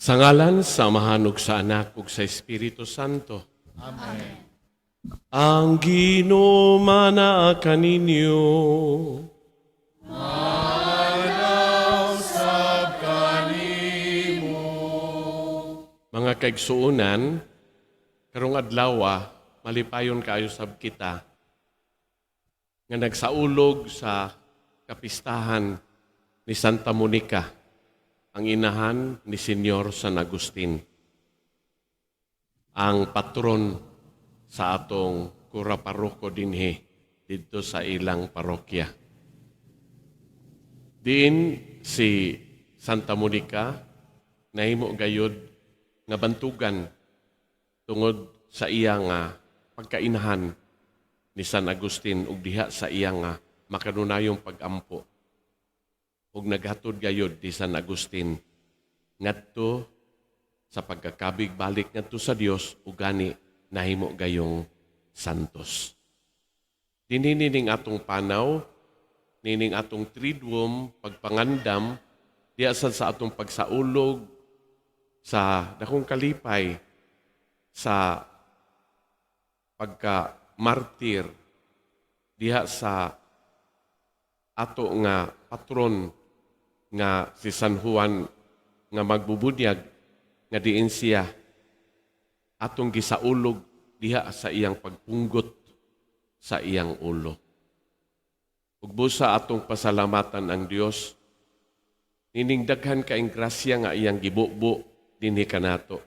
Sa ngalan sa Amahan ug sa Anak ug sa Espiritu Santo. Amen. Ang Ginoo manaa kaninyo. Sab kanimo. Mga kaigsuonan, karong adlaw malipayon kaayo sab kita nga nagsaulog sa kapistahan ni Santa Monica, ang inahan ni Senyor San Agustin, ang patron sa atong kura paroko dinhi didto sa ilang parokya. Diin si Santa Monica nahimo gayud nga bantugan tungod sa iya nga pagkainahan ni San Agustin ug diha sa iya nga makanunayong pagampo. Ug naghatod gayud ni San Agustin ngadto sa pagkakabig balik ngadto sa Dios ug gani nahimo gayong santos. Dinhi nining atong panaw, nining atong triduum, pagpangandam, diya sad sa atong pagsaulog sa dakong kalipay sa pagka martir diha sa ato nga patron nga si San Juan nga magbubunyag, nga diin siya atong gisaulog diha sa iyang pagpunggot sa iyang ulo. Ug busa atong pasalamatan ang Dios nining daghan kaing grasya nga iyang gibubo dinhi kanato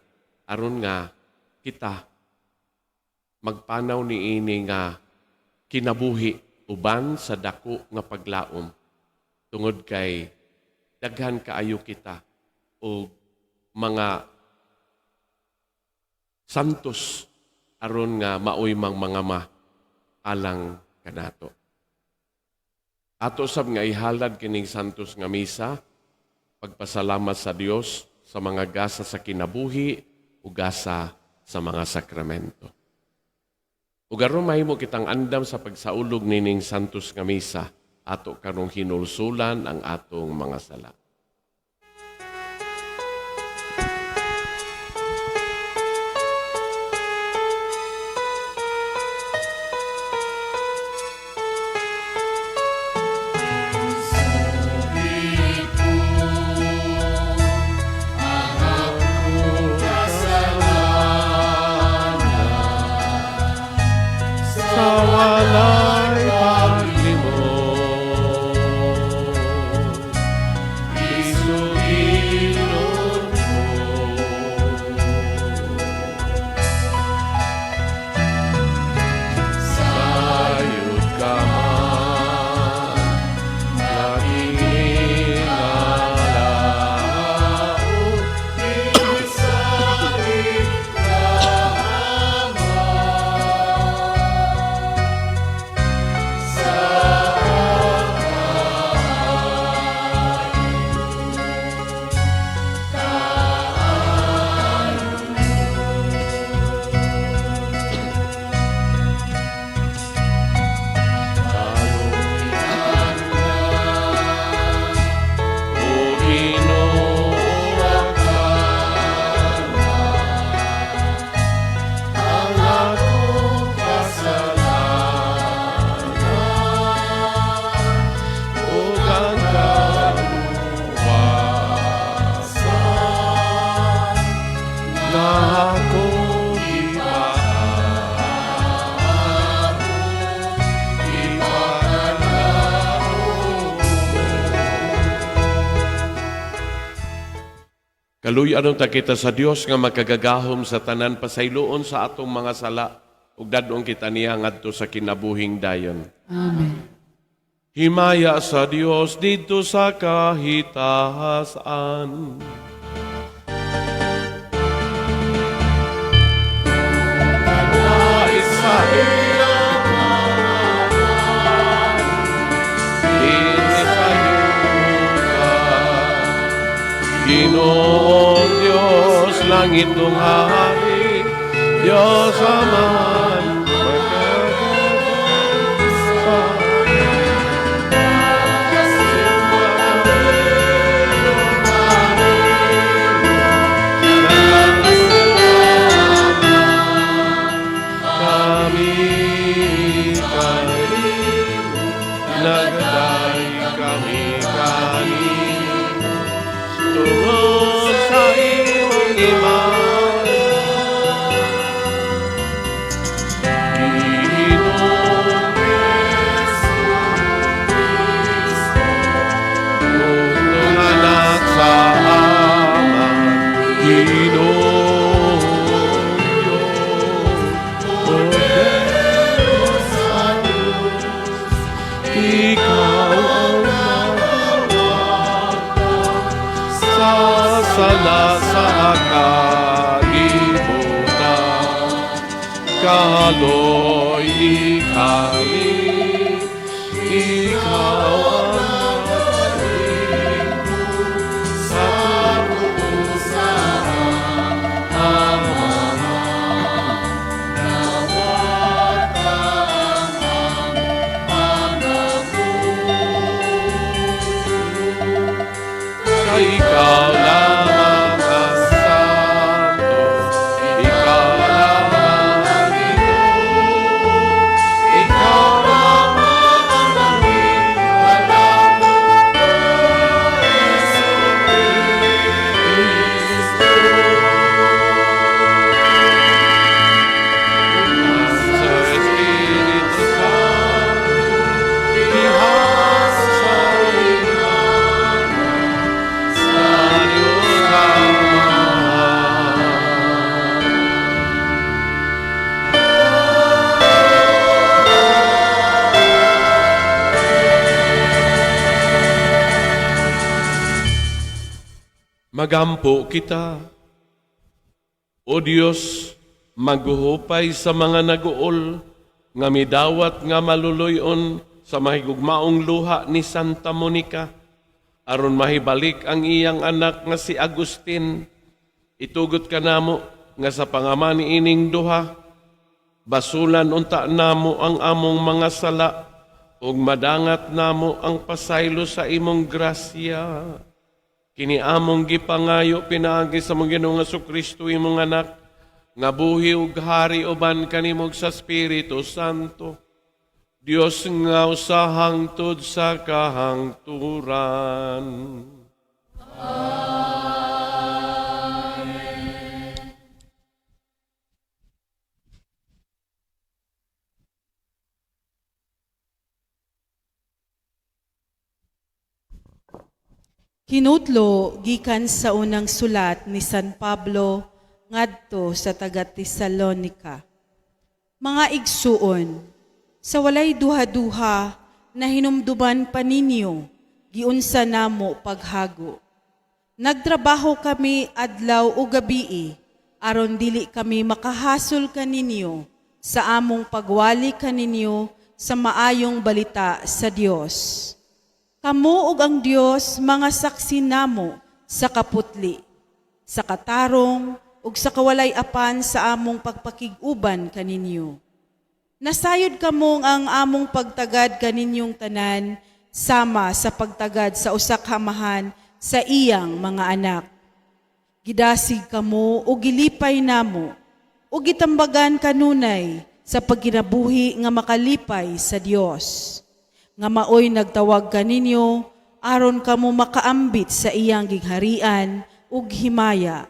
aron nga kita magpanaw niini nga kinabuhi uban sa dako nga paglaom, tungod kay daghan kaayo kita og mga santos aron nga maoy mang mga ma alang kanato. Ato sab nga ihalad kining santos nga misa pagpasalamat sa Dios sa mga gasa sa kinabuhi ug gasa sa mga sakramento. Ug aron mahimo kitang andam sa pagsaulog nining santos nga misa, ato karong hinulsulan ang atong mga sala. Ang akong kasalanan sa walay paglimot. Isugilon ko. Sayod ka man nga kinalaot, Isalig ka man sa O Ginoo, ang akong kasalanan ug ang kaluwasan nga akong gipaamo, ipakanaog. Kaluy-an ta kita sa Dios nga makagagahom sa tanan, pasayloon sa atong mga sala ug dad-ong kita niya ngadto sa kinabuhing dayon. Amen. Himaya sa Dios didto sa kahitahasan. Nais sa iyang dinhi sa yuta. Ginoong Diyos, langit ng hari, Diyos Amahan, magkagagahom sa himala. Ginoong Bugtong anak sa Ama, Ginoong Diyos, Kordero sa Diyos, Ikaw ang nagwawata sa sala sa kalibutan. Kaloy-i kami, Ikaw ang nagpaligpot sa tuo sa Ama. Nawata ang pangabuhi. Kay ikaw lamang ang santo, ikaw lamang ang Ginoo, ikaw lamang ang langit, walang Jesu Cristo. Sa Espiritu Santo, diha sa imana, sa Diyos Amahan. Magampo kita. O Dios, maghuhupay sa mga naguol, nga midawat nga maluluyon sa mahigugmaong luha ni Santa Monica, aron mahibalik ang iyang anak nga si Agustin. Itugot ka namo nga sa pangama ni ining duha, basulan unta namo ang among mga sala, ug madangat namo ang pasaylo sa imong grasya. Kini among gipangayo pinaagi sa among Ginoong Kristo, imong anak, nga buhi ug hari uban kanimo sa Espiritu Santo. Dios nga usa hangtod sa kahangturan. Amen. Hinutlo gikan sa unang sulat ni San Pablo ngadto sa taga Tesalonica. Mga igsuon, sa walay duha-duha na hinumduman pa ninyo, giunsa namo paghago. Nagtrabaho kami adlaw o gabii, aron dili kami makahasol kaninyo sa among pagwali kaninyo sa maayong balita sa Dios. Kamo ug ang Dios mga saksi namo sa kaputli, sa katarong ug sa kawalay apan sa among pagpakig-uban kaninyo. Nasayod kamong ang among pagtagad kaninyong tanan sama sa pagtagad sa usa ka amahan sa iyang mga anak. Gidasig kamo o gilipay namo o gitambagan kanunay sa pagkinabuhi nga makalipay sa Dios, nga maoy nagtawag kaninyo aron kamo makaambit sa iyang gingharian ug himaya.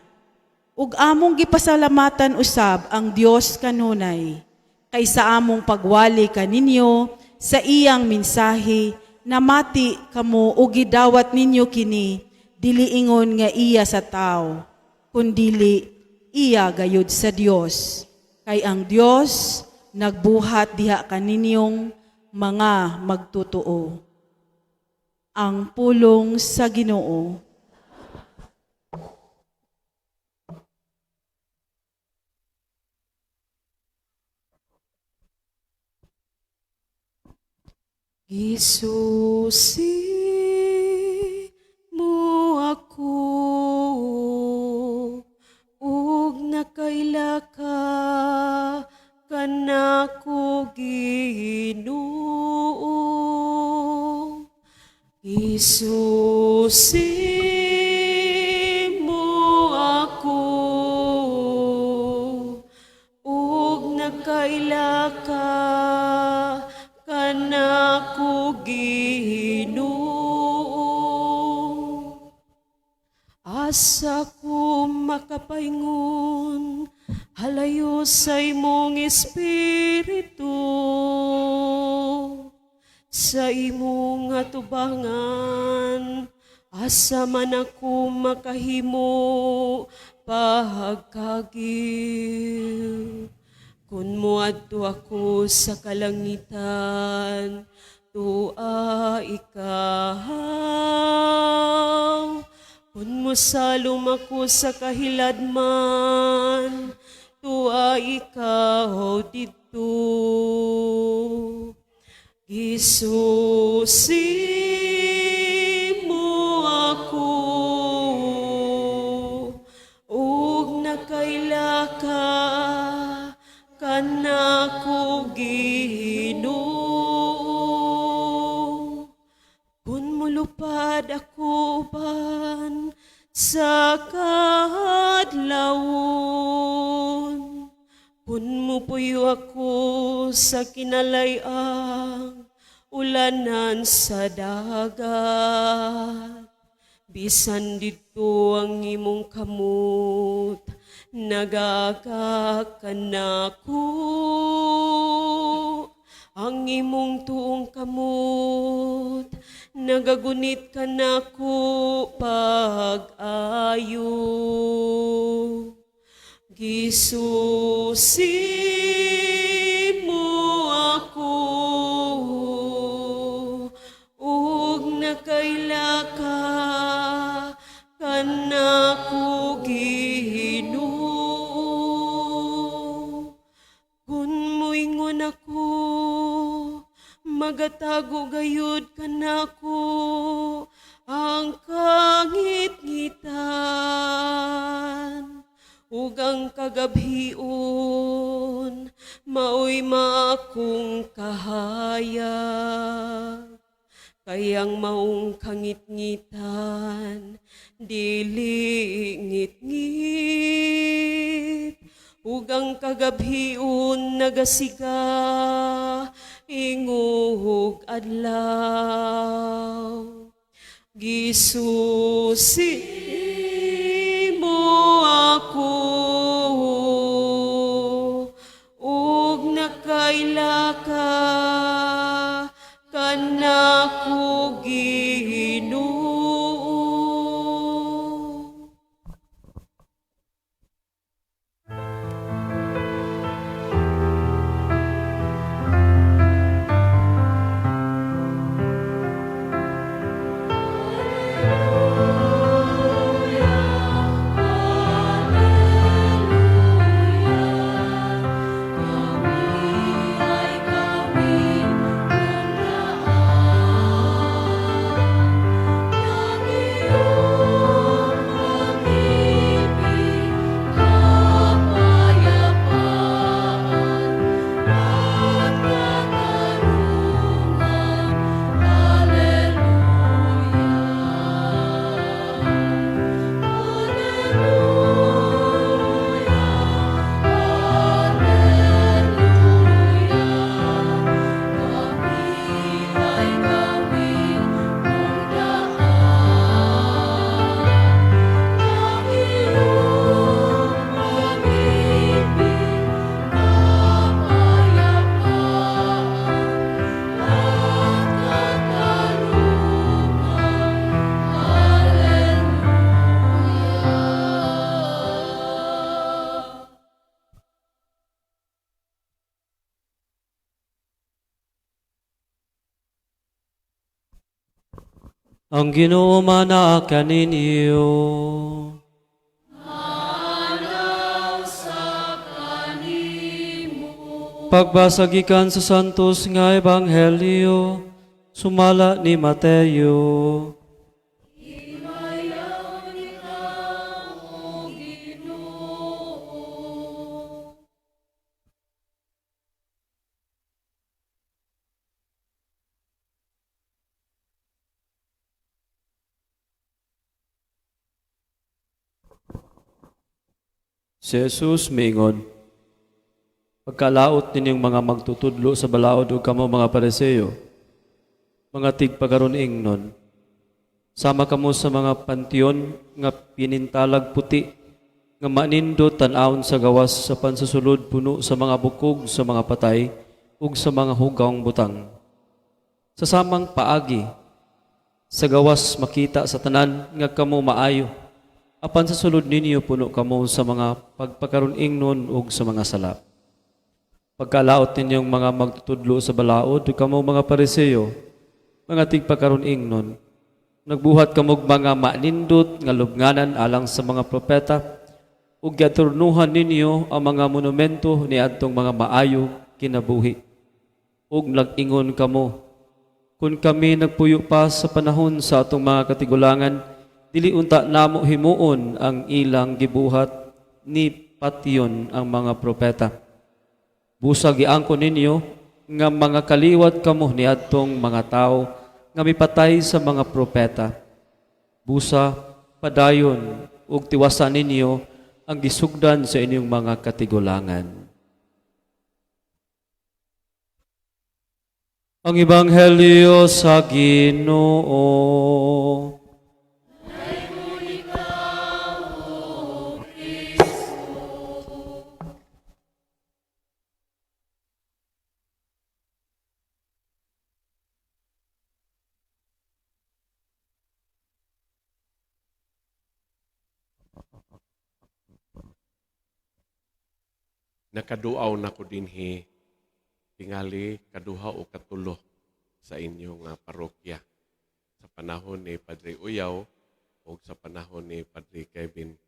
Ug among gipasalamatan usab ang Dios kanunay kay sa among pagwali kaninyo sa iyang mensahe, namati kamo ug gidawat ninyo kini, dili ingon nga iya sa tawo, kundili iya gayud sa Dios, kay ang Dios nagbuhat diha kaninyong mga magtotoo. Ang pulong sa Ginoo. Isusi mo ako ug nakaila ka kanako, Ginoo. Isusi mo ako ug nakaila ka kanako, Ginoo. Asa ko makapaingon halayo sa imong espiritu? Sa imong atubangan, asa man ako makahimo pagkagiw? Kung muadto ako sa kalangitan, tua ikaw. Kung mosalom ako sa kahiladman, tua ikaw didto. Gisusi mo ako ug nakaila ka kanako, Ginoo. Kung mulupad ako uban sa kaadlawon, kung mupuyo ako sa kinalayang ulanan sa dagat, bisan didto ang imong kamot nagaagak kanako. Ang imong tuong kamot nagagunit kanako pag-ayo. Gisusi mo ako ug nakaila ka kanako, Ginoo. Kung muingon ako, magatago gayud kanako ang kangitngitan ug ang kagabhion maoy maakong kahayag. Kay ang maong kangitngitan dili ngitngit ug ang kagabhion nagasiga ingog adlaw. Gisusi mo ako ug nakaila ka kanako, Ginoo. Kami ay kami ng daan ng iyong pag-ibig, kapayapaan at katarungan. Hallelujah, Hallelujah, Hallelujah. Kami ay kami ng daan ng iyong pag-ibig, kapayapaan at katarungan. Hallelujah. Ang Ginoo manaa kaninyo. Usab kanimo. Pagbasa gikan sa Santos nga Ebanghelyo sumala ni Mateo. Himayaon ikaw, O Ginoo. Si Jesus miingon, "Pagkalaot ninyong mga magtutudlo sa balaod ug kamo mga Pariseo, mga tigpakaron ingnon. Sama kamo sa mga panteon nga pinintalag puti, nga manindot tan-awon sa gawas sa pansasulod puno sa mga bukog sa mga patay ug sa mga hugawng butang. Sa samang paagi, sa gawas makita sa tanan nga kamo maayo, apan sa sulod ninyo puno kamo sa mga pagpakaron-ingnon ug sa mga sala. Pagkalaot ninyong mga magtutudlo sa balaod, ug kamo mga Pariseo, mga tigpakaron-ingnon, nagbuhat kamog mga manindot nga lubnganan alang sa mga propeta, ug giadornuhan ninyo ang mga monumento niadtong mga maayo kinabuhi. Ug nag-ingon kamo, kung kami nagpuyo pa sa panahon sa atong mga katigulangan, dili unta namo himuon ang ilang gibuhat ni patyon ang mga propeta. Busa giangkon ninyo nga mga kaliwat kamo niadtong mga tawo nga mipatay sa mga propeta. Busa padayon ug tiwasan ninyo ang gisugdan sa inyong mga katigulangan. Ang Ebanghelyo sa Ginoo. Nakaduaw na ko dinhi tingali kaduha o katulo sa inyong parokya sa panahon ni Padre Uyaw o sa panahon ni Padre Kevin.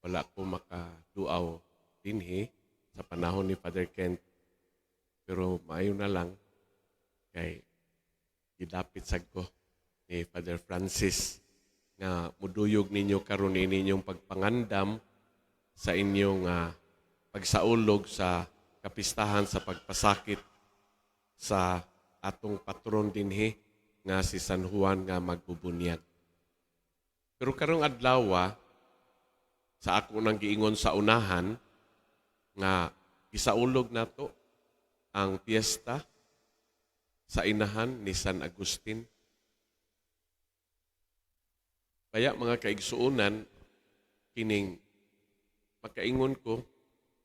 Wala ko makaduaw dinhi sa panahon ni Father Kent, pero maayo na lang kay gidapit sad ko ni Father Francis nga muduyog ninyo karon ninyong pagpangandam sa inyong pagsaulog sa kapistahan sa pagpasakit sa atong patron dinhi nga si San Juan nga magbubunyag. Pero karong adlaw, sa ako nang giingon sa unahan nga gisaulog nato ang piyesta sa inahan ni San Agustin. Kaya mga kaigsuonan, kining makaingon ko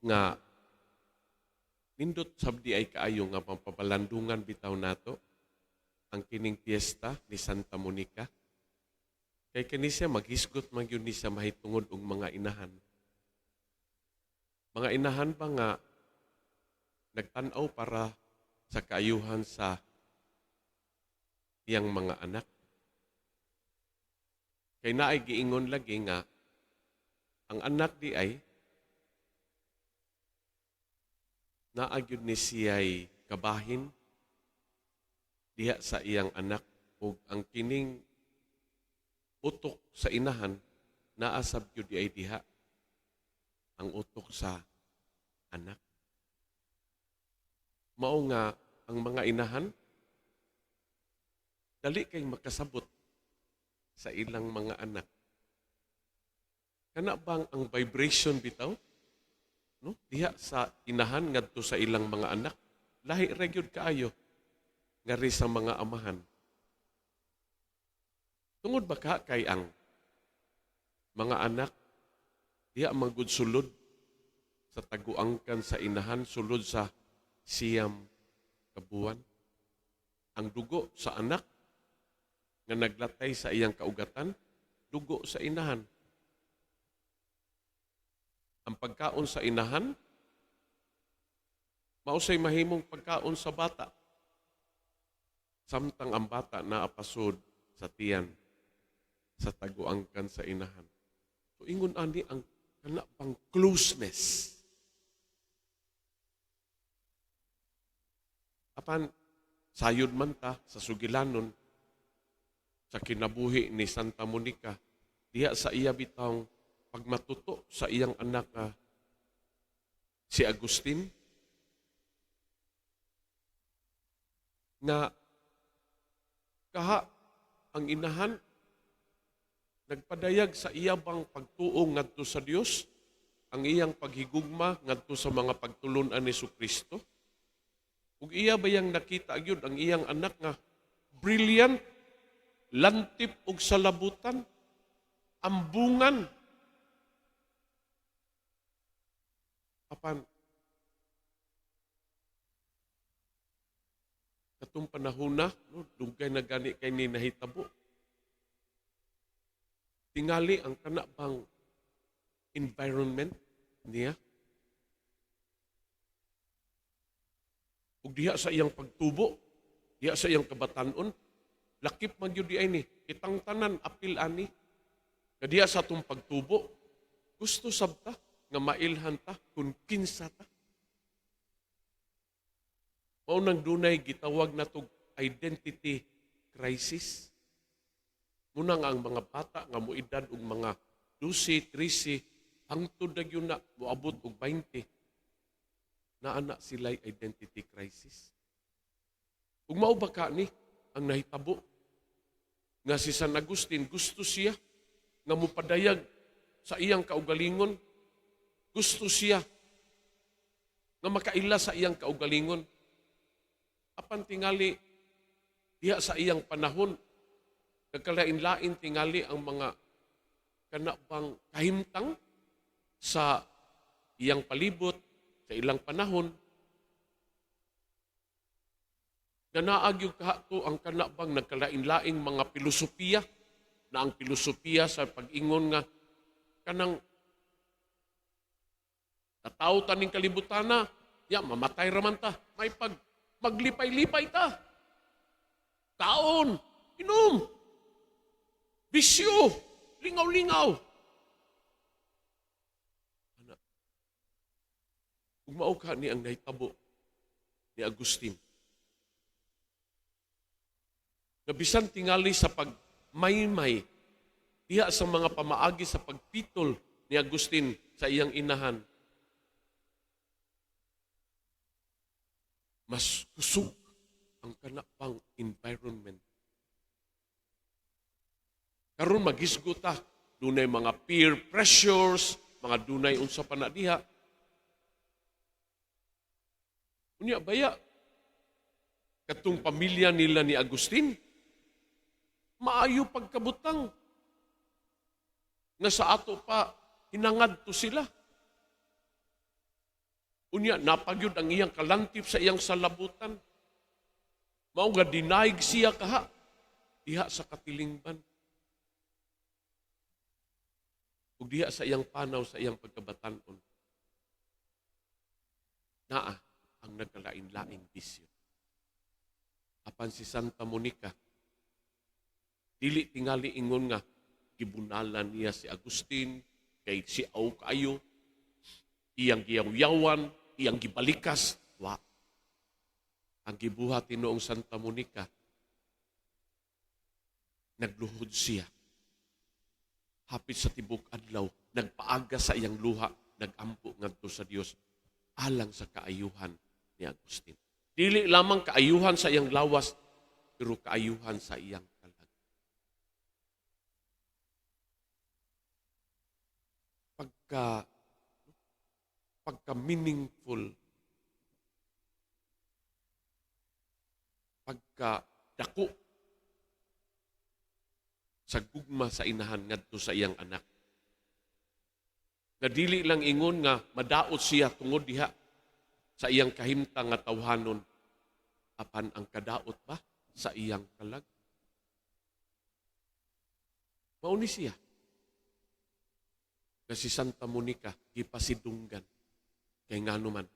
nga nindot sabdi ay kaayo nga pampapalandungan bitaw nato ang kining piyesta ni Santa Monica. Kay kani siya maghisgot man gyud ni siya mahitungod og mga inahan. Mga inahan pa nga nagtan-aw para sa kaayuhan sa iyang mga anak. Kay naay giingon lagi nga ang anak di ay naa gyud ni siya'y kabahin diha sa iyang anak, ug ang kining utok sa inahan naa sab gyud di ay diha ang utok sa anak. Mao nga ang mga inahan dali kay makasabot sa ilang mga anak. Kana bang ang vibration bitaw, no, diha sa inahan ngadto sa ilang mga anak, lahi ra gyud kaayo ngari sa mga amahan. Tungod ba ka kay ang mga anak diha magud sulod sa taguangkan sa inahan, sulod sa 9 ka buwan? Ang dugo sa anak nga naglatay sa iyang kaugatan, dugo sa inahan. Ang pagkaon sa inahan, mausay mahimong pagkaon sa bata. Samtang ang bata naapasod sa tiyan, sa taguangkan sa inahan. So ingon ani ang kana pang closeness. Apan sayod man ta sa sugilanon sa kinabuhi ni Santa Monica, diha sa iya bitawng pagmatuto sa iyang anak si Agustin, nga kaha ang inahan nagpadayag sa iya bang pagtuo ngadto sa Dios, ang iyang paghigugma ngadto sa mga pagtulun-an ni Kristo. Ug iya bayang nakita gyud ang iyang anak nga brilliant Lantip og salabutan, ambungan. Apan katong panahona, no, dugay na gani kay ni nahitabo. Tingali ang kana bang environment niya. Ug diha sa iyang pagtubo, diha sa iyang kabatanon, lakip man gyud diay ni, kitang tanan apil ani. Nga diha sa atong pagtubo, gusto sabta nga mailhan ta kung kinsa ta. Mao nang dunay gitawag natog identity crisis. Muna nga ang mga bata nga moedad og mga 12, 13, hangtod na gyud na moabot og 20, naa na sila'y identity crisis. Ug mao ba ka ni ang nahitabo nga si San Agustin gusto siya nga mopadayag sa iyang kaugalingon, gusto siya nga makaila sa iyang kaugalingon. Apan tingali diha sa iyang panahon, nagkalain-lain tingali ang mga kanabang kahimtang sa iyang palibot, sa ilang panahon. Ganaag yung kahato ang kanabang nagkalain-laing mga filosofiya, na ang filosofiya sa pag-ingon nga kanang tataw taning kalibutana, ya mamatay raman ta, may pag maglipay-lipay ta. Kaon, inom, bisyo, lingaw-lingaw. Ana, ug mao ka ni ang nahitabo ni Agustin. Nga bisan tingali sa pagmaymay, diha sa mga pamaagi sa pagpitol ni Agustin sa iyang inahan, mas kusog ang kanapang environment. Karon magisgo ta, dunay mga peer pressures, mga dunay unsa pa na diha. Unya baya katong pamilya nila ni Agustin, maayo pagkabutang nga sa ato pa hinangad to sila. Unya napagyud ang iyang kalantip sa iyang salabutan. Mao nga dinaig siya kaha diha sa katilingban. Ug diha sa iyang panaw sa iyang pagkabatan-on, naa ang nagkalain-laing bisyo. Apan si Santa Monica, dili tingali ingon nga gibunalan niya si Agustin kay si aw kaayo, iyang giyawyawan, iyang gibalikas, wa. Ang gibuhat tinuong Santa Monica, nagluhod siya. Hapit sa tibok adlaw, nagpaaga sa iyang luha, nagampo ngadto sa Dios alang sa kaayuhan ni Agustin. Dili lamang kaayuhan sa iyang lawas, pero kaayuhan sa iyang kalag. Pagka meaningful, pagka dako sa gugma sa inahan ngadto sa iyang anak. Nga dili lang ingon nga madaot siya tungod diha sa iyang kahimtang nga tawhanon, apan ang kadaot ba sa iyang kalag. Mao ni siya nga si Santa Monica gipasidunggan kay ngano man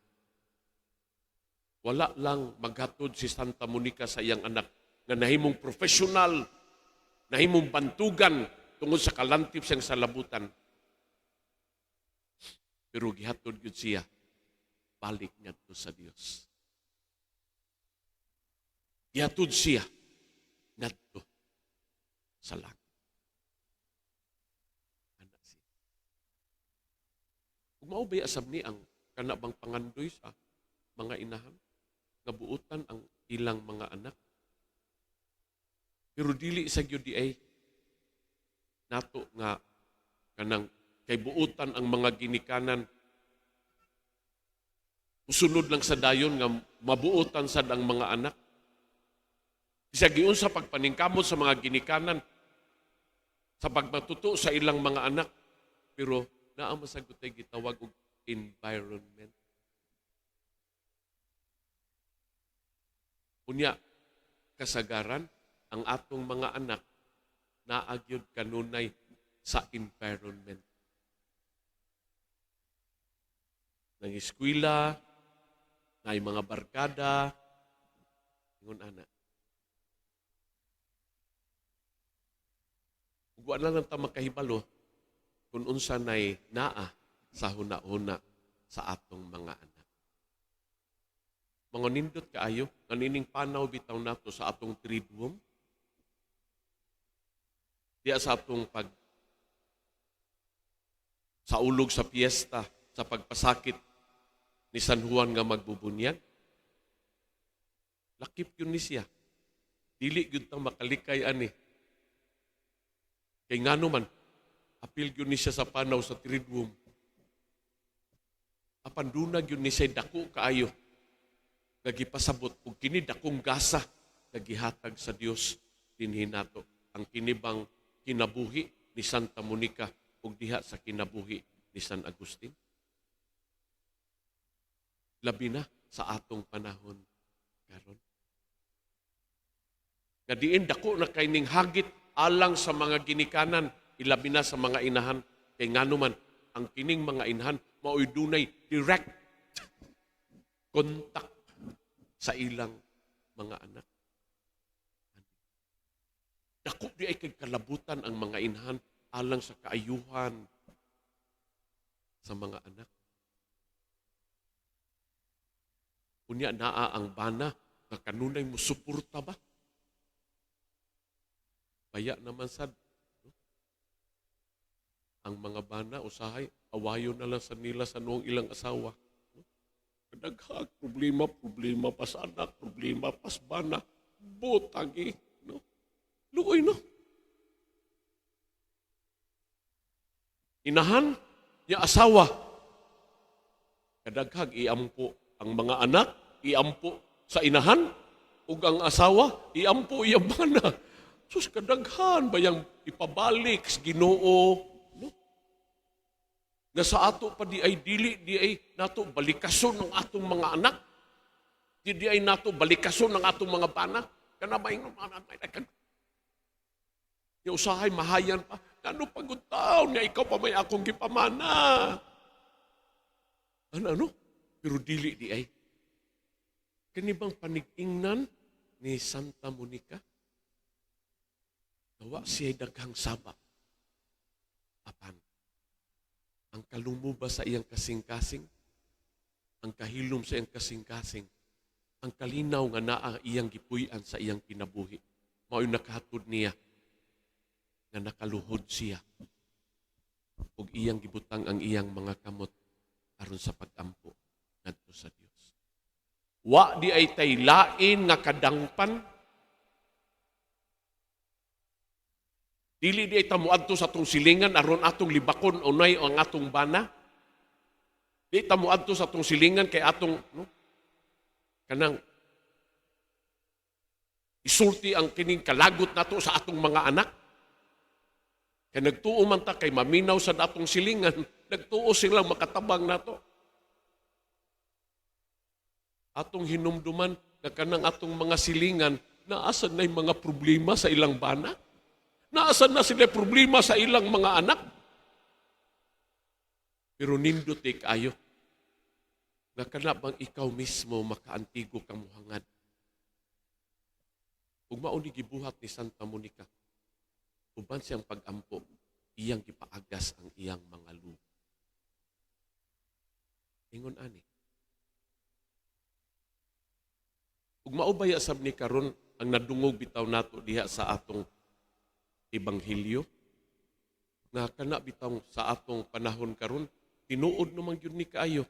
wala lang maghatod si Santa Monica sa iyang anak nga nahimong profesional, nahimong bantugan tungod sa kalantip siyang salabutan. Pero gihatod gyud siya balik ngadto sa Dios. Gihatod siya ngadto sa langit. Anak siya. Ug mao ba asab ni ang kana bang pangandoy sa mga inahan nga buotan ang ilang mga anak? Pero dili sa gyud di ay nato nga kanang kay buotan ang mga ginikanan, musunod lang sa dayon nga mabuotan sad ang mga anak. Bisag giunsa pagpaningkamot sa mga ginikanan sa pagmatuto sa ilang mga anak, pero naa man sad gutay gitawag og environment. Unya, kasagaran ang atong mga anak naa gyud kanunay sa environment. Nang eskwela, naay mga barkada, ingon ana. Ug wa na lang ta makahibalo kung unsa nay naa sa huna-huna sa atong mga anak. Mga nindot kaayo, nga nining panaw bitaw nato sa atong triduum, diya sa atong pag saulog sa piyesta, sa pagpasakit ni San Juan nga magbubunyag. Lakip yun ni siya. Dili gyud ta makalikay ani. Kay ngano man, apil gyud ni siya sa panaw sa triduum. Apan duna gyud ni siya dako kaayo nga gipasabot ug kini dakong gasa nga gihatag sa Dios dinhi nato ang kinibang kinabuhi ni Santa Monica ug diha sa kinabuhi ni San Agustin. Labi na sa atong panahon karon. Nga diin dako na kay ning hagit alang sa mga ginikanan, ilabi na sa mga inahan, kay ngano man ang kining mga inahan mao'y dunay direct contact sa ilang mga anak. Dako di ay kay kalabutan ang mga inahan alang sa kaayuhan sa mga anak. Unya naa ang bana nga kanunay mo suporta ba? Baya naman sad, no? Ang mga bana usahay awayon na lang sa nila sa noong ilang asawa. No? Daghang problema, problema pa sa anak, problema pa sa bana. Butagi, no? Luoy, no? Inahan, ya asawa. Kadaghag iampo ang mga anak, iampo sa inahan, ug ang asawa, iampo iyang bana. Sus, kadaghan ba yang ipabalik sa Ginoo, no? Nga sa ato pa di ay dili di ay nato balikason ang atong mga anak. Di ay nato balikason ang atong mga bana. Kana ba ingon mga anak? Di usahay mahayan pa. Ngano pagod taon nga ikaw pa may akong gipamana. Ano, ano? Pero dili di ay. Kani bang panig-ingnan ni Santa Monica? Nawa siya'y daghang saba. Apan, ang kalumuba sa iyang kasing-kasing, ang kahilom sa iyang kasing-kasing, ang kalinaw nga naa iyang gipuy-an sa iyang kinabuhi, mao'y nakahatod niya nga nakaluhod siya ug iyang gibutang ang iyang mga kamot aron sa pag-ampo ngadto sa Dios. Wa di ay tay lain nga kadangpan. Dili di ay ta moadto sa atong silingan aron atong libakon unay ang atong bana. Di ta moadto sa atong silingan kay atong, no, kanang isulti ang kining kalagot nato sa atong mga anak. Kay nagtuo man ta kay maminaw sa atong silingan, nagtuo silang makatabang nato. Atong hinumduman na kanang atong mga silingan, naasan na'y mga problema sa ilang bana? Naasan na sila problema sa ilang mga anak? Pero nindot eh kaayo, nga kana bang ikaw mismo makaantigo ka muhangad? Ug mao ni gibuhat ni Santa Monica, uban siyang pag-ampo, iyang gipaagas ang iyang mga luha. Ingon ani. Ug mao baya sab ni karon ang nadungog bitaw nato diha sa atong ebanghelyo, nga kana bitaw sa atong panahon karon tinuod naman gyud ni kaayo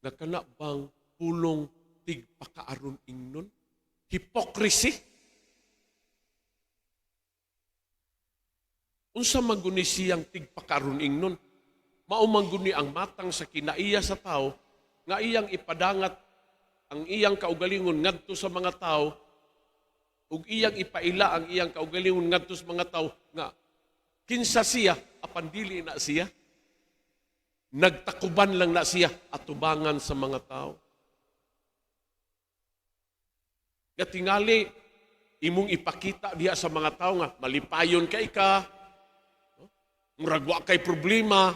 nga kana bang pulong tigpakaaron ingnon, hypocrisy. Unsa man guni siyang tigpakaaron ingnon? Mao man guni ang matang sa kinaiya sa tao nga iyang ipadangat ang iyang kaugalingon ngadto sa mga tao Ug iyang ipaila ang iyang kaugalingon ngadto sa mga tawo nga kinsa siya, apan dili na siya. Nagtakuban lang na siya atubangan sa mga tao. Nga tingali imong ipakita diha sa mga tao nga malipayon kay ka, no? Murag wa kay problema.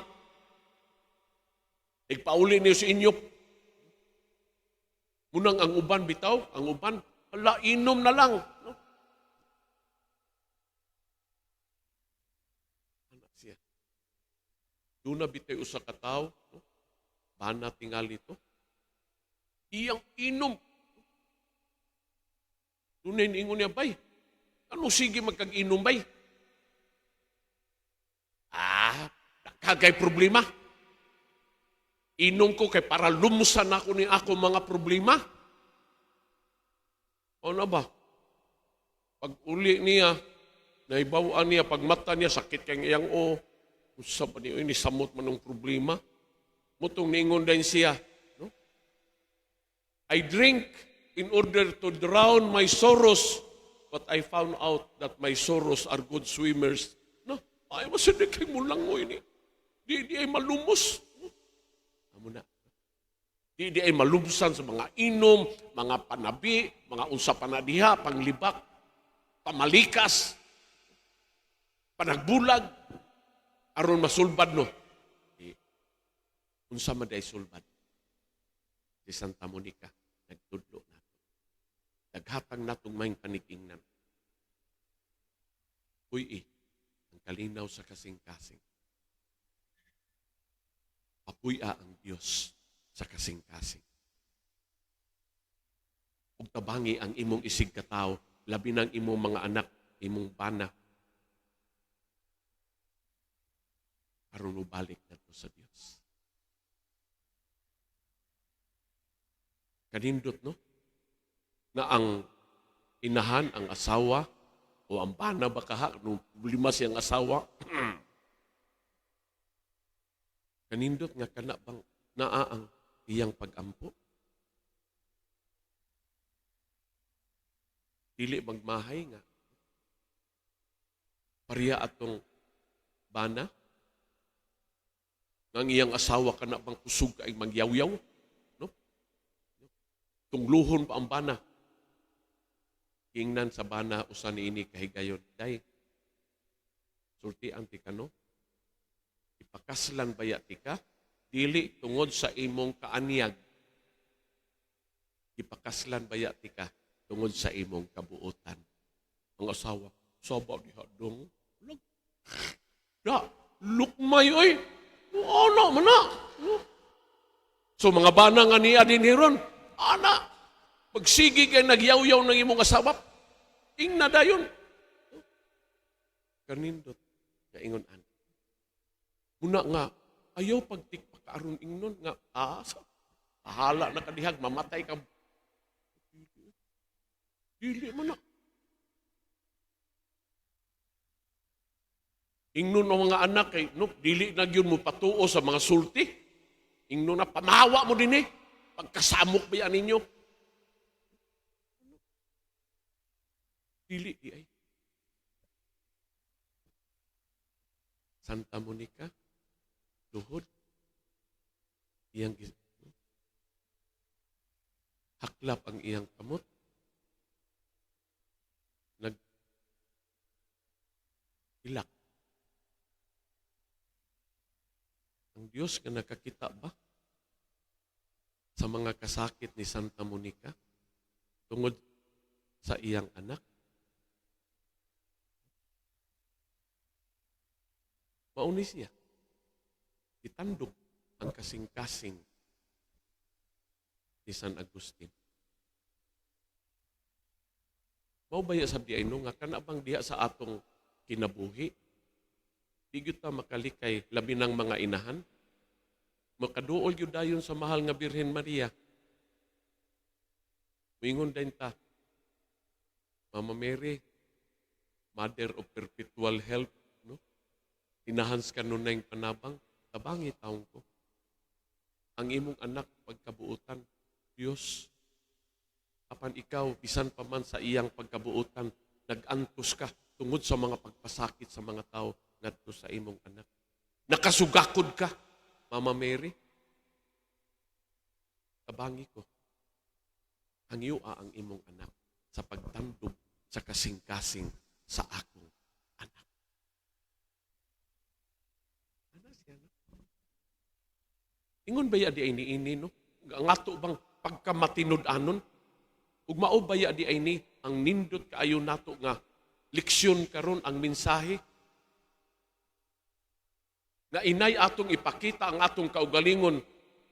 Igpauli niyo sa inyo. Munang ang uban bitaw, ang uban, hala, inom na lang. No? Anak siya. Doon na bitay usa ka tawo, no? Bana tingali to. Iyang inom. Doon na ingon niya, "Bay, ano sige magkag-inom, bay? Ah, kagay problema. Inom ko kay para lumusan ako ni ako mga problema." Ano ba? Pag uli niya, naibawaan niya, pag mata niya, sakit kang iyang o. Usa pa niyo, ini samot man ng problema. Mutong niingon din siya, no? "I drink in order to drown my sorrows, but I found out that my sorrows are good swimmers." No? Ay, masunod kay mulangoy ni. Di, di ay malumos. Amo na. Di, di ay malumsan sa mga inom, mga panabi, mga unsa panadiha, panglibak, pamalikas, panagbulag, aron masulbad, no. Di, unsa man day sulbad? Si Santa Monica nagtudlo nato. Naghatag natong maayong panig-ingnan. Uy, eh, ang kalinaw sa kasing-kasing. Papuy-a ang Dios sa kasing-kasing. Ug tabangi ang imong isig katawo, labi ng imong mga anak, imong bana, aron mobalik nato sa Dios. Kanindot, no? Na ang inahan, ang asawa, o ang bana ba kaha, no, problema siyang asawa, kanindot nga kana bang naa ang iyang pagampo? Dili magmahay nga pareha atong bana nga ang iyang asawa kana bang kusog kay magyawyaw, no? Tungluhon pa ang bana. Ingnan sa bana usa niini kahigayon, "Day, sultian ti ka, no? Ipakaslan baya tika dili tungod sa imong kaanyag. Ipakaslan baya tika tungod sa imong kabuotan." Ang asawa, "Saba diha dong. Da, lukmay oy. Ano man na?" So mga bana nga niya din hiron, ana, pagsigi kay nagyaw-yaw ng imong asawa, ingna dayon. Kanindot, nga ingon an. Muna nga, ayaw pagtikpa aron ingnon nga, ah, bahala na kadihag, mamatay ka. Dili man na. Ingnon ang mga anak kay, no, dili na gyud mo patuo sa mga sulti. Ingnon na, "Pamawa mo din eh. Pagkasamok ba yan ninyo?" Dili di ay. Santa Monica, duhod, iyang haklap ang iyang kamot, nag ilak. Ang Dios nga nakakita ba sa mga kasakit ni Santa Monica tungod sa iyang anak? Mauni siya. Itandog ang kasing-kasing ni San Agustin. Mao ba ya sabdi ay no nga kana bang diha sa atong kinabuhi di gyud ta makalikay, labi ng mga inahan? Makaduol gyud dayon sa mahal nga Birhen Maria. Moingon din ta, "Mama Mary, Mother of Perpetual Help, no? Inahan sa kanunayng panabang, tabangi taong ko. Ang imong anak pagkabuutan, Dios." Apan ikaw, bisan pa man sa iyang pagkabuotan, nag-antos ka tungod sa mga pagpasakit sa mga tao ngadto sa imong anak. Nakasugakod ka, Mama Mary. Tabangi ko. Hangyoa ang imong anak sa pagtandog sa kasing-kasing sa akong anak. Ana siya, no? Ingon ba ya diay niini, no? Ang ato bang pagkamatinud-anon? Ug mao ba ya diay ni ang nindot kaayo nato nga leksyon karon, ang mensahe nga inay atong ipakita ang atong kaugalingon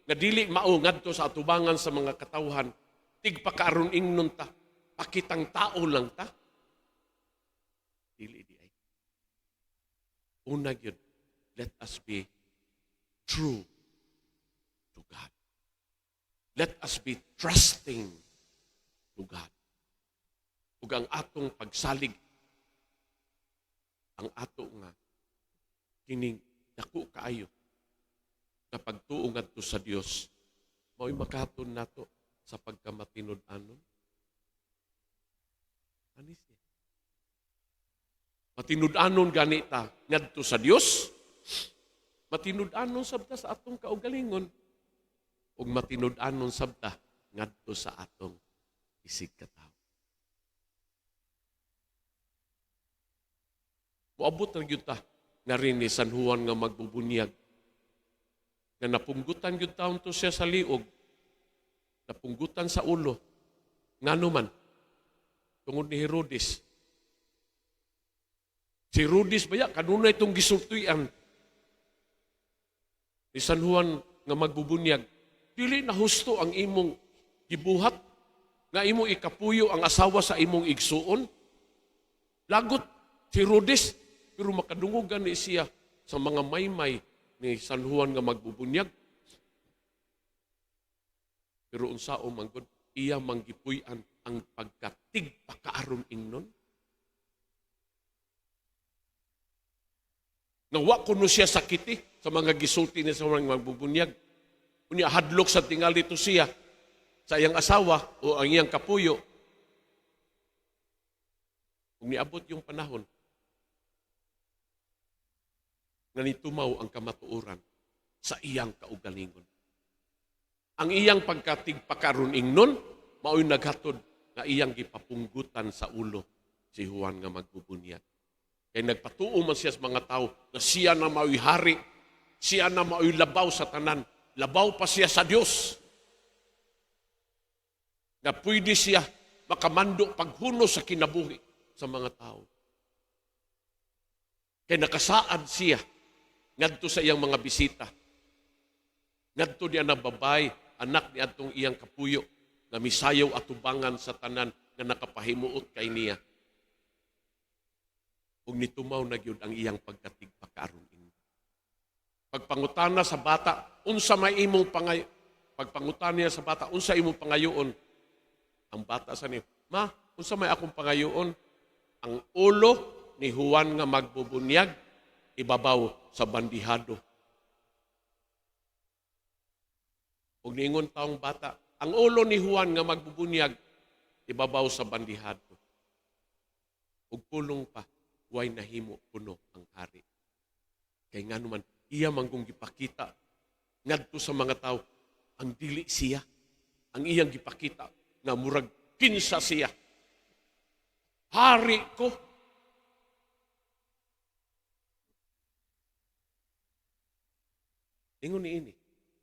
nga dili mao ngadto sa atubangan sa mga katawhan, tigpakaaron ingnon ta, pakitang tao lang ta? Dili diay. Una gyud, let us be true to God. Let us be trusting to God. Ug ang atong pagsalig, ang ato nga kining dako kaayo nga pagtuo ngadto sa Dios, mao'y makahatod nato sa pagkamatinud-anon. Ani siya. Matinud-anon gani ta ngadto sa Dios, matinud-anon sabta sa atong kaugalingon, ug matinud-anon sabta ngadto sa atong isigkatawo. Moabot na gyud ta nga rin ni San Juan nga Magbubunyag, nga napunggutan gyud taon to siya sa liog, napunggutan sa ulo. Ngano man? Tungod ni Herodes. Si Herodes baya, kanunay itong gisultian ni San Juan nga Magbubunyag, "Dili na husto ang imong gibuhat nga imong ikapuyo ang asawa sa imong igsuon." Lagot si Herodes, pero makadungog gani siya sa mga maymay ni San Juan nga Magbubunyag. Pero unsao man gud, iya manggipuy-an ang pagkatigpakaaron ingnon. Nga wa kuno siya sakiti sa mga gisulti ni San Juan nga Magbubunyag. Unya hadlok sa tingali to siya sa iyang asawa o ang iyang kapuyo. Kung niabot yung panahon nga nitumaw ang kamatuoran sa iyang kaugalingon, ang iyang pagkatigpakaron ingnon, mao'y naghatod nga iyang gipapunggutan sa ulo si Juan nga Magbubunyag. Kay nagpatuo man siya sa mga tao na siya na mao'y hari, siya na mao'y labaw sa tanan, labaw pa siya sa Dios. Nga pwede siya makamando paghunos sa kinabuhi sa mga tao. Kay nakasaad siya ngadto sa iyang mga bisita. Ngadto niya na babay, anak ni adtong iyang kapuyo, nga misayaw atubangan sa tanan nga nakapahimuot kay niya. Ug nitumaw na gyud ang iyang pagkatigpakaron. Pagpangutana sa bata, unsa may imong pangay Pagpangutana niya sa bata, "Unsa imong pangayoon?" Ang bata sa niya, "Ma, unsa may akong pangayoon? Ang ulo ni Juan nga Magbubunyag ibabaw sa bandihado." Ug niingon taong bata, "Ang ulo ni Juan nga Magbubunyag ibabaw sa bandihado." Ug pulong pa, way nahimo kuno ang hari. Kay ngano man, iya manggong gipakita ngadto sa mga tao ang dili siya. Ang iyang gipakita nga murag kinsa siya. Hari ko. Ingon ni ini,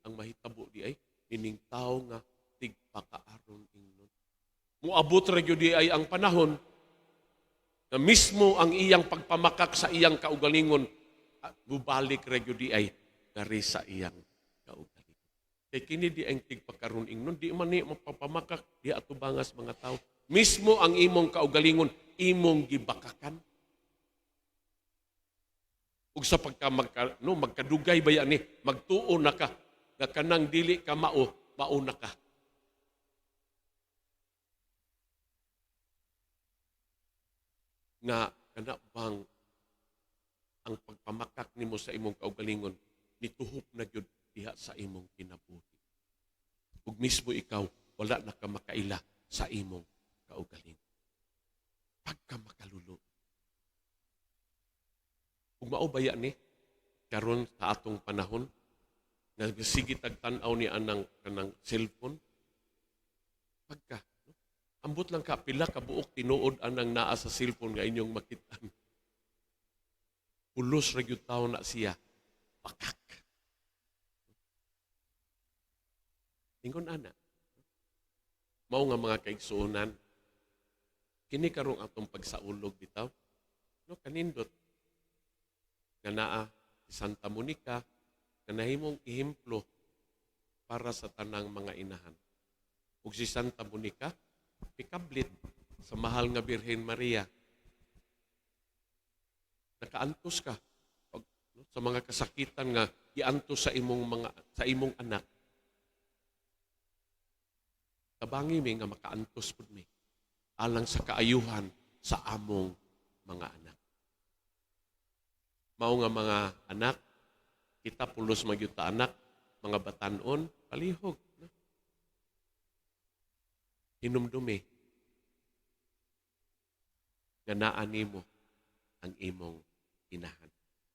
ang mahitabo di ay ining tao nga tigpakaaron ingnon. Muabot ra gyud di ay ang panahon na mismo ang iyang pagpamakak sa iyang kaugalingon, mubalik ra gyud di ay ngari sa iyang kaugalingon. Kay kini di ang tigpakaron ingnon, di man ni mapapamakak di atubangas mga tao. Mismo ang imong kaugalingon, imong gibakakan. Ug sa pagka magka, no, magkadugay ba yan ni, magtuo na ka, nga kanang dili ka mao, mao na ka. Nga kana bang ang pagpamakak nimo sa imong kaugalingon nituhop na gyud diha sa imong kinabuhi. Ug mismo ikaw wala na ka makaila sa imong kaugalingon. Pagka makalulo. Ug mao baya ni karon sa atong panahon nga sige tag tan-aw ni anang kanang cellphone, pagka, no? Ambot lang ka pila ka buok tinuod anang naa sa cellphone nga inyong makitaan. Pulos ra gyud tawo na siya. Pakak. Ingon ana. Mao nga mga kaigsuonan, kini karong atong pagsaulog bitaw, no, kanindot nga naa si Santa Monica nga nahimong ehemplo para sa tanang mga inahan. Ug si Santa Monica pikablit sa mahal nga Birhen Maria. Nakaantos ka pag, no, sa mga kasakitan nga giantos sa imong anak. Tabangi mi nga makaantos pud mi alang sa kaayuhan sa among mga anak. Mao nga mga anak, kita pulos magyud ta anak, mga batanon, palihog. No? Hinumdumi nga naa nimo ang imong inahan.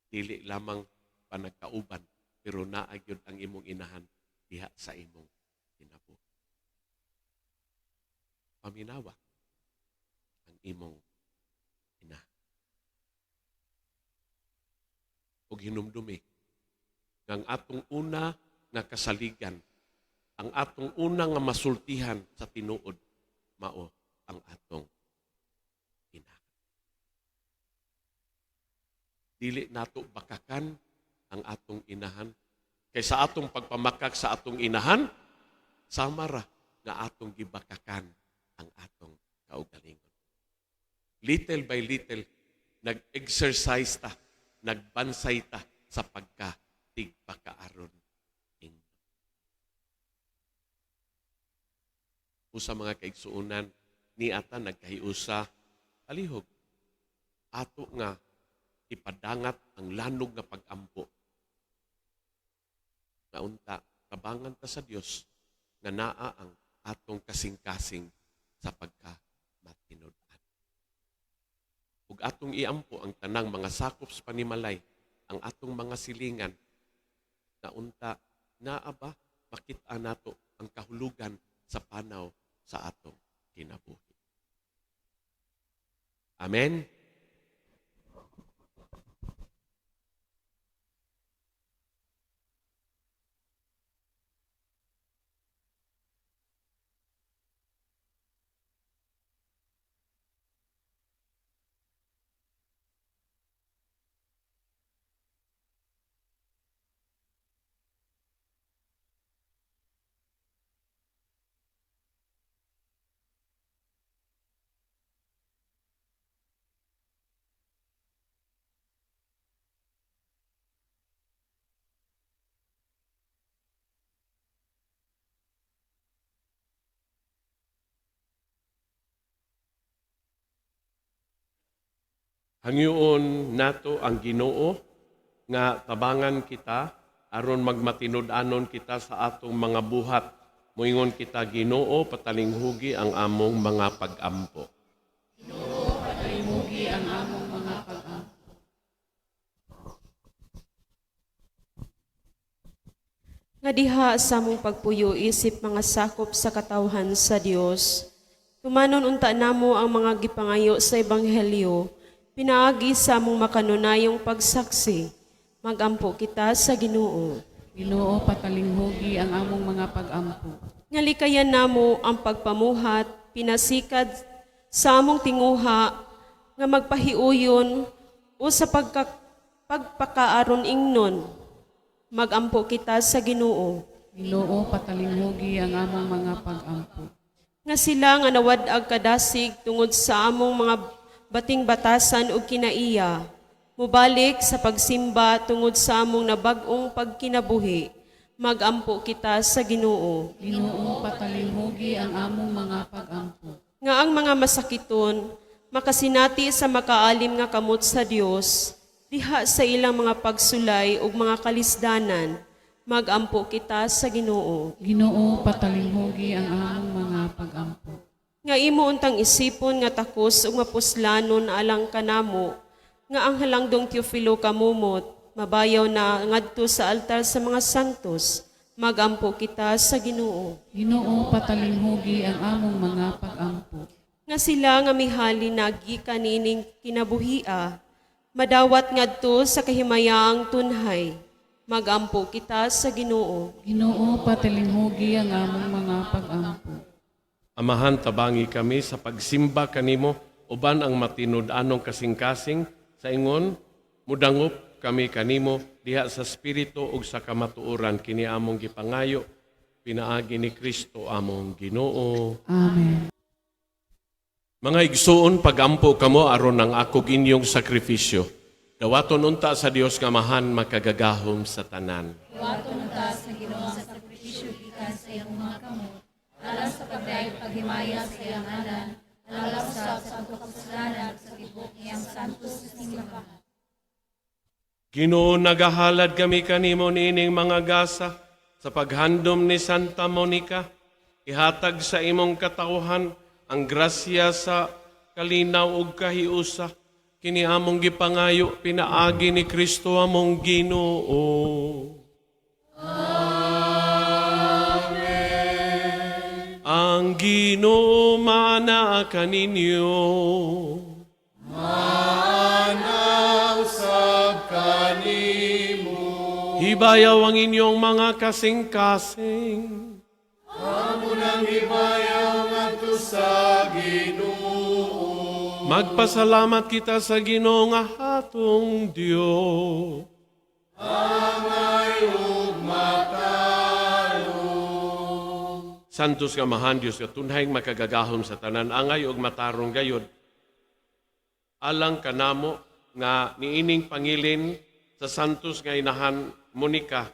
Dili lamang pa nagkauban, pero naa gyud ang imong inahan diha sa imong kinabuhi. Paminawa ang imong inahan. Ug hinumdumi nga ang atong una nga kasaligan, ang atong una nga masultihan sa tinuod, mao ang atong inahan. Dili nato bakakan ang atong inahan. Kay sa atong pagpamakak sa atong inahan, sama ra nga atong gibakakan ang atong kaugalingon. Little by little, nag-exercise ta, nagbansay ta sa pagka tigpakaaron ingnon. Usa mga kaigsuonan, ni ata nagkahiusa, palihog. Ato nga ipadangat ang lanog nga pag-ampo. Nga unta, tabangan ta sa Dios nga naa ang atong kasing-kasing sa pagka matinud-an. Ug atong iampo ang tanang mga sakop sa panimalay, ang atong mga silingan, na unta naa ba makita nato ang kahulugan sa panaw sa atong kinabuhi. Amen. Hangyoon nato ang Ginoo nga tabangan kita aron magmatinud-anon kita sa atong mga buhat. Moingon kita, Ginoo, patalinghugi ang among mga pag-ampo. Ginoo, patalinghugi ang among mga pag-ampo. Nga diha sa among pagpuyo isip mga sakop sa katawhan sa Dios, tumanon unta namo ang mga gipangayo sa ebanghelyo, pinaagi sa among makanunayong pagsaksi. Magampo kita sa Ginoo. Ginoo, patalinghugi ang among mga pag-ampo. Nga likayan namo ang pagpamuhat, pinasikad sa among tinguha nga magpahiuyon o sa pagpakaaron ingnon. Magampo kita sa Ginoo. Ginoo, patalinghugi ang among mga pag-ampo. Nga sila nga nawad-ag kadasig tungod sa among mga bating batasan ug kinaiya, mubalik sa pagsimba tungod sa among nabag-ong pagkinabuhi. Magampo kita sa Ginoo. Ginoo, patalinghugi ang among mga pag-ampo. Nga ang mga masakiton makasinati sa makaalim nga kamot sa Dios diha sa ilang mga pagsulay ug mga kalisdanan. Magampo kita sa Ginoo. Ginoo, patalinghugi ang among mga pag-ampo. Nga imo untang isipon nga takos ug mapuslanon alang kanamo, nga ang halangdong Teofilo kamumot, mabayaw na ngadto sa altar sa mga santos, magampo kita sa Ginoo. Ginoo, patalimhugi ang among mga pagampo. Nga sila nga mihali na gikan niining kinabuhia, madawat ngadto sa kahimayaang tunhay, magampo kita sa Ginoo. Ginoo, patalimhugi ang among mga pagampo. Amahan, tabangi kami sa pagsimba kanimo uban ang matinud-anong kasing-kasing sa ingon mudangop kami kanimo diha sa spirito ug sa kamatuoran kini among gipangayo pinaagi ni Kristo among Ginoo. Amen. Mga igsuon, pagampo kamo aron ang akog inyong sakripisyo. Dawaton unta sa Dios nga Amahan makagagahom sa tanan. Dawaton unta sa Ginoo ang sakripisyo gikan sa iyang mga kamot, alang sa pagdayeg paghimaya sa iyang ngalan, alang usab sa pagkakasalanan sa tibuok niyang santos nga simbahan. Ginoo, nagahalad kami kanimo niining mga gasa sa paghandom ni Santa Monica. Ihatag sa imong katawhan ang grasya sa kalinaw ug kahiusa. Kini among gipangayo pinaagi ni Kristo among Ginoo. Amen. Ang Ginoo maanaa kaninyo. Hibayaw ang inyong mga kasing-kasing. Amo nang hibayaw ngadto sa Ginoo. Magpasalamat kita sa Ginoo nga atong Dios. Angay ug Santos nga Amahan Dios nga tunhay makagagahom sa tanan angay ug matarong gayod alang kanamo nga niining pangilin sa santos nga inahan Monica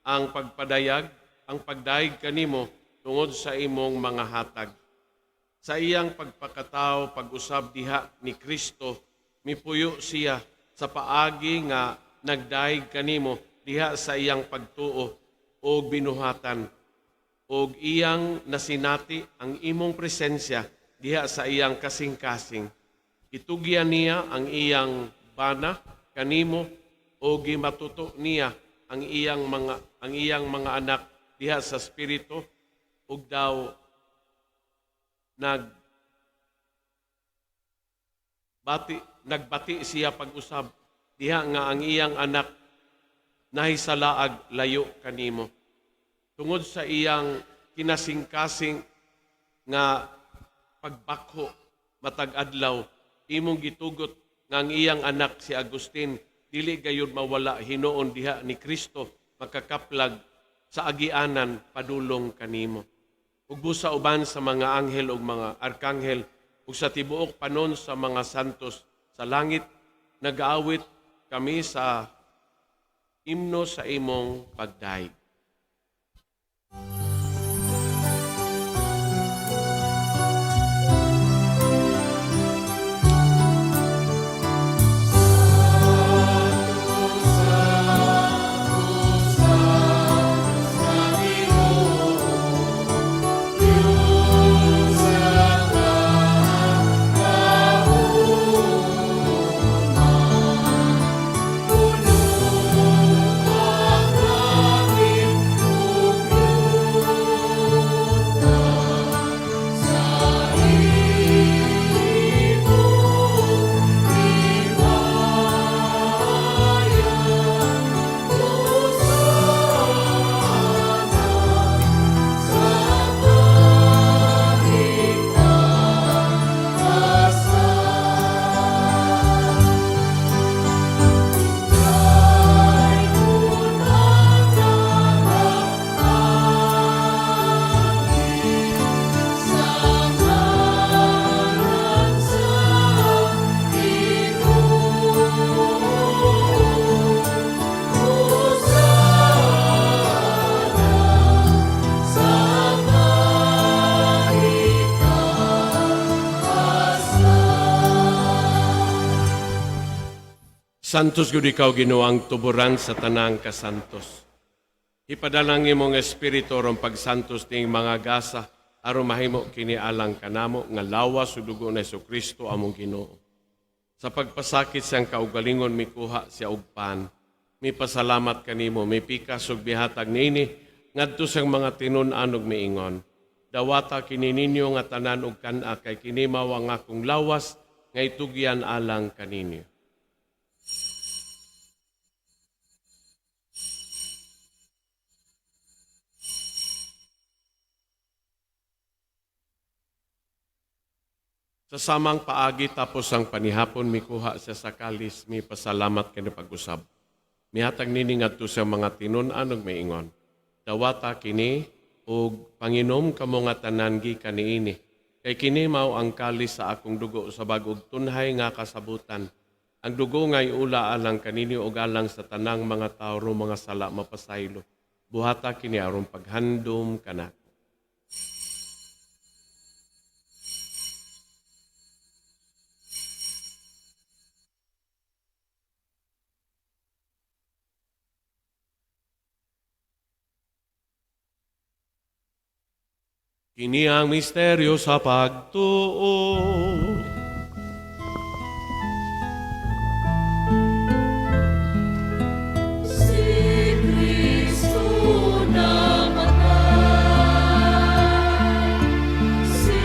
ang pagpadayag, ang pagdayeg kanimo tungod sa imong mga hatag. Sa iyang pagpakatao, pag-usab diha ni Kristo, mipuyo siya sa paagi nga nagdayeg kanimo diha sa iyang pagtuo o binuhatan og iyang nasinati ang imong presensya diha sa iyang kasing-kasing. Itugyan niya ang iyang bana kanimo o gimatuto niya ang iyang mga anak diha sa espiritu ug daw nagbati siya pag-usab diha nga ang iyang anak nahisalaag layo kanimo tungod sa iyang kinasingkasing nga pagbakho matag adlaw imong gitugot nga ang iyang anak si Agustin dili gayud mawala hinuon diha ni Kristo makakaplag sa agianan padulong kanimo ug busa uban sa mga anghel ug mga arkanghel ug sa tibuok panon sa mga santos sa langit nagaawit kami sa imno sa imong pagdayeg. Santos gud ikaw Ginoo ang tuburan sa tanang kasantos. Ipadala ang imong espiritu aron pagsantos ning mga gasa. aron mahimo kini alang kanamo nga lawas ug dugo ni Kristo among Ginoo. Sa pagpasakit siyang kaugalingon, mikuha siya og pan. Mipasalamat kanimo, mipikas ug mihatag niini ngadto sa mga tinun-an ug miingon: "Dawata kini ninyo nga tanan ug kan-a, kay kini mao ang akong lawas nga itugyan alang kaninyo." Sa samang paagi, tapos ang panihapon, mikuha siya sa kalis, mipasalamat kani pag-usab. Mihatag nini ngadto sa mga tinun-an ug miingon: "Dawata kini ug panginom kamo nga tanan gikan niini. Kay kini mao ang kalis sa akong dugo sa bag-ong tunhay nga kasabutan. Ang dugo nga iula alang kaninyo ug alang sa tanang mga tawo aron mga sala mapasaylo. Buhata kini aron paghandom kanako." Kini ang misteryo sa pagtuo. Si Kristo namatay, si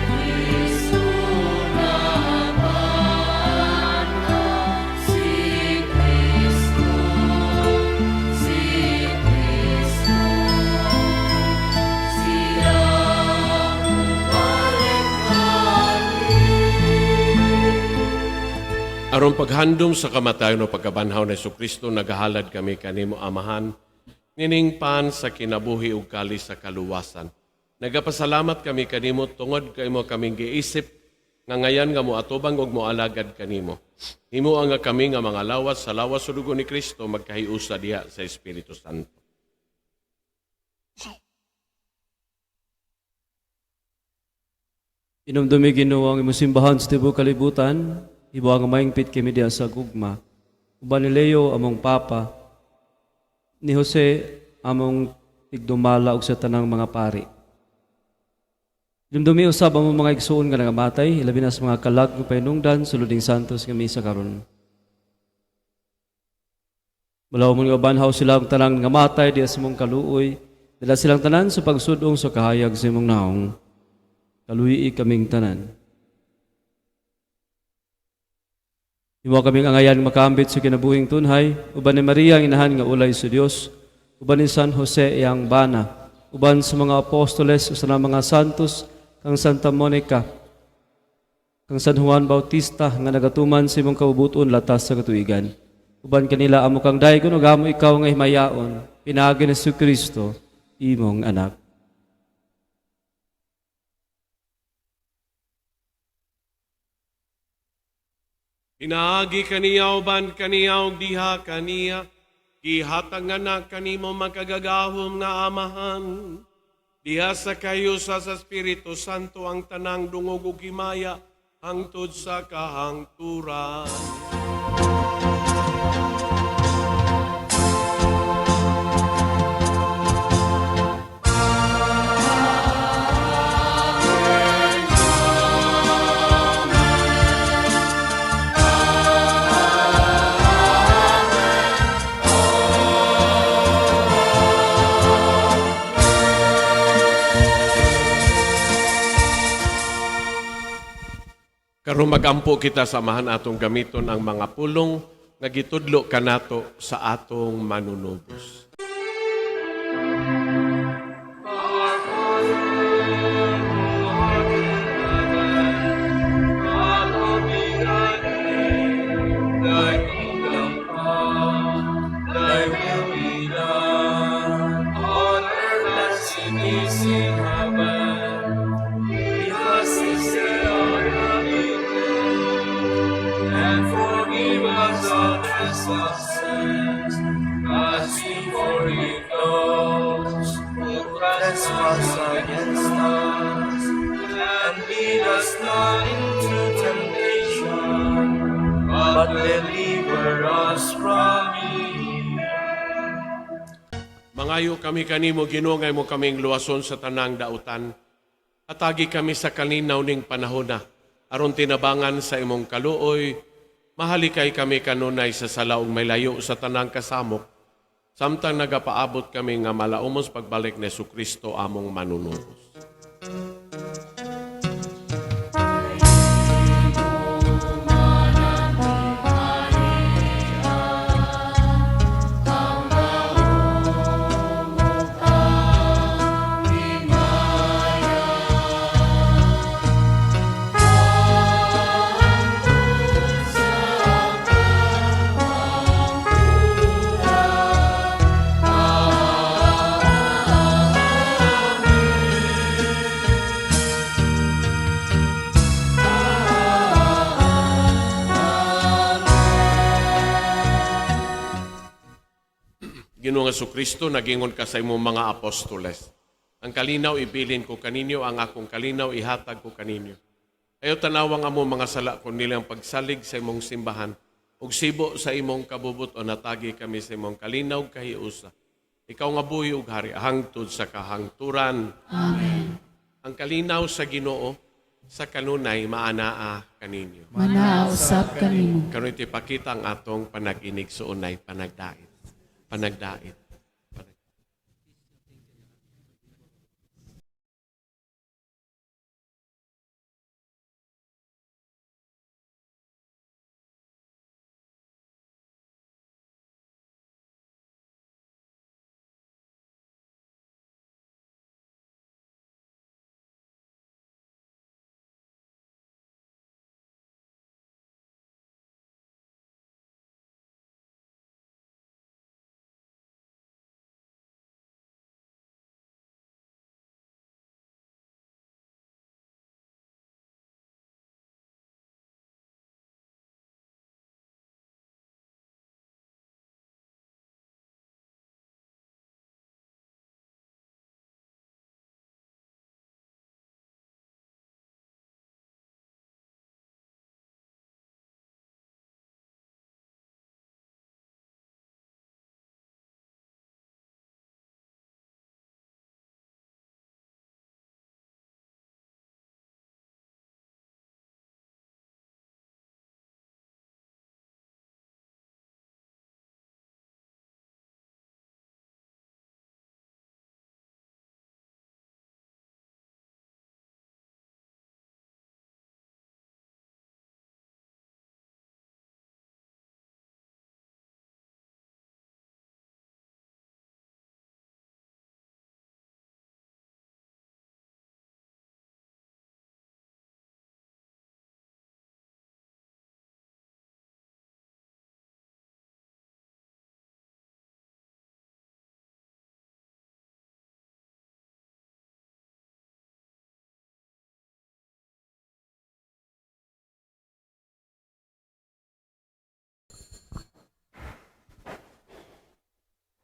Kristo nabanhaw, si Kristo, si Kristo, siya balik. Aron paghandom sa kamatayon o pagkabanhaw ni Kristo, nagahalad kami kanimo, Amahan, nining pan sa kinabuhi ug kalis sa kaluwasan. Nagapasalamat kami kanimo tungod kay imo kaming giisip nga ngayan nga moatubang ug moalagad kanimo. Himoa nga kami nga mga lawas sa lawas ug dugo ni Kristo magkahiusa diha sa Espiritu Santo. Inumdumi, Ginoo, ang imong simbahan sa tibuok kalibutan, himoa nga mahingpit kami diha sa gugma. Uban ni Leo among Papa, ni Jose among tigdumala ug sa tanang mga pari. Inumdumi usab among mga igsuon nga nangamatay, ilabi na sa mga kalag nga pahinungdan sulod ning santos nga misa karon. Malawom nga banhaw sila ang tanang nangamatay diha sa imong kaluoy, dala silang tanan sa pagsudong sa kahayag sa imong naong. Kaluyi kaming tanan. Himo kaming angayan makaambit sa kinabuhing tunhay, uban ni Maria ang inahan nga ulay sa Dios, uban ni San Jose iyang bana, uban sa mga apostoles o sa mga santos, kang Santa Monica, kang San Juan Bautista nga nagatuman sa imong kaubuton latas sa katuigan. Uban kanila amo kang daygon ug amo ikaw nga himayaon, pinaagi ni Kristo, imong anak. Pinaagi kaniya, uban kaniya ug diha kaniya, gihatag nga na kanimo makagagahom nga Amahan. Diha sa kahiusa sa Espiritu Santo ang tanang dungog ug himaya hangtod sa kahangturan. Karon magampo kita sa Amahan, atong gamiton ang mga pulong nga gitudlo kanato sa atong manunubos. Our Father, who art in heaven, hallowed be thy name. Thy kingdom come, thy will be done, on earth as it is in heaven. Give us this day our daily bread, and forgive us our trespasses, as we forgive those who trespass against us. And lead us not into temptation, but deliver us from evil. Mangayo kami kanimo, Ginoo, nga imo kaming luwason sa tanang dautan. Hatagi kami sa kalinaw ning panahona, aron tinabangan sa imong kaluoy, mahalikay kami kanunay sa sala ug mailayo sa tanang kasamok, samtang nagapaabot kami nga malaumos pagbalik ni Kristo among manunubos. Ginoong Kristo, nagingon ka sa imong mga apostoles. Ang kalinaw ibilin ko kaninyo, ang akong kalinaw ihatag ko kaninyo. Ayaw tanawang amo mga sala kun nilang pagsalig sa imong simbahan, ug sibo sa imong kabubut o natagi kami sa imong kalinaw kahiusa. Ikaw nga buhi ug hari hangtod sa kahangturan. Amen. Ang kalinaw sa Ginoo sa kanunay maanaa kaninyo. Manaa usab kanimo. Karon iti pakita ang atong panag-inig suunay panagdait. Panagdait. Panagdait.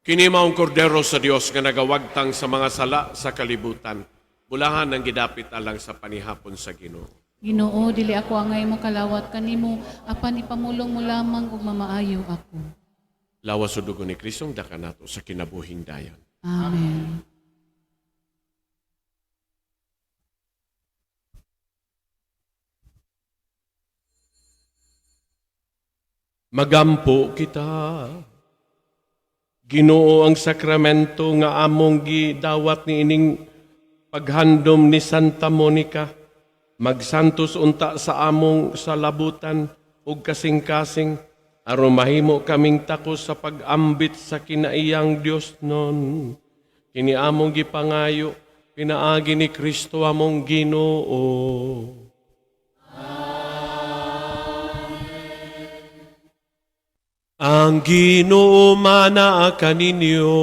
Kini maong kordero sa Dios nga nagawagtang sa mga sala sa kalibutan. Bulahan ang gidapit alang sa panihapon sa Ginoo. Ginoo, dili ako angay mo kalawat kanimo, apan ipamulong mo lamang ug mamaayo ako. Lawas o dugo ni Kristong daka nato sa kinabuhing dayon. Amen. Magampo kita. Ginoo ang sakramento nga among gidawat ni ining paghandom ni Santa Monica. Magsantos unta sa among salabutan ug kasing-kasing aron mahimo kaming takos sa pag-ambit sa kinaiyang Dios non. Kini among gipangayo pinaagi ni Kristo among Ginoo. Ang Ginoo manaa kaninyo.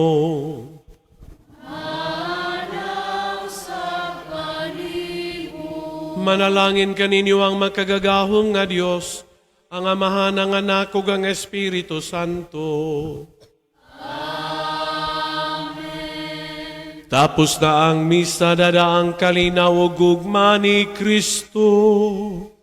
Manalangin kaninyo ang makagagahom nga Dios, ang Amahan, ang Anak ug ang Espiritu Santo. Amen. Tapos na ang misa, dada ang kalinaw ug gugma ni Kristo.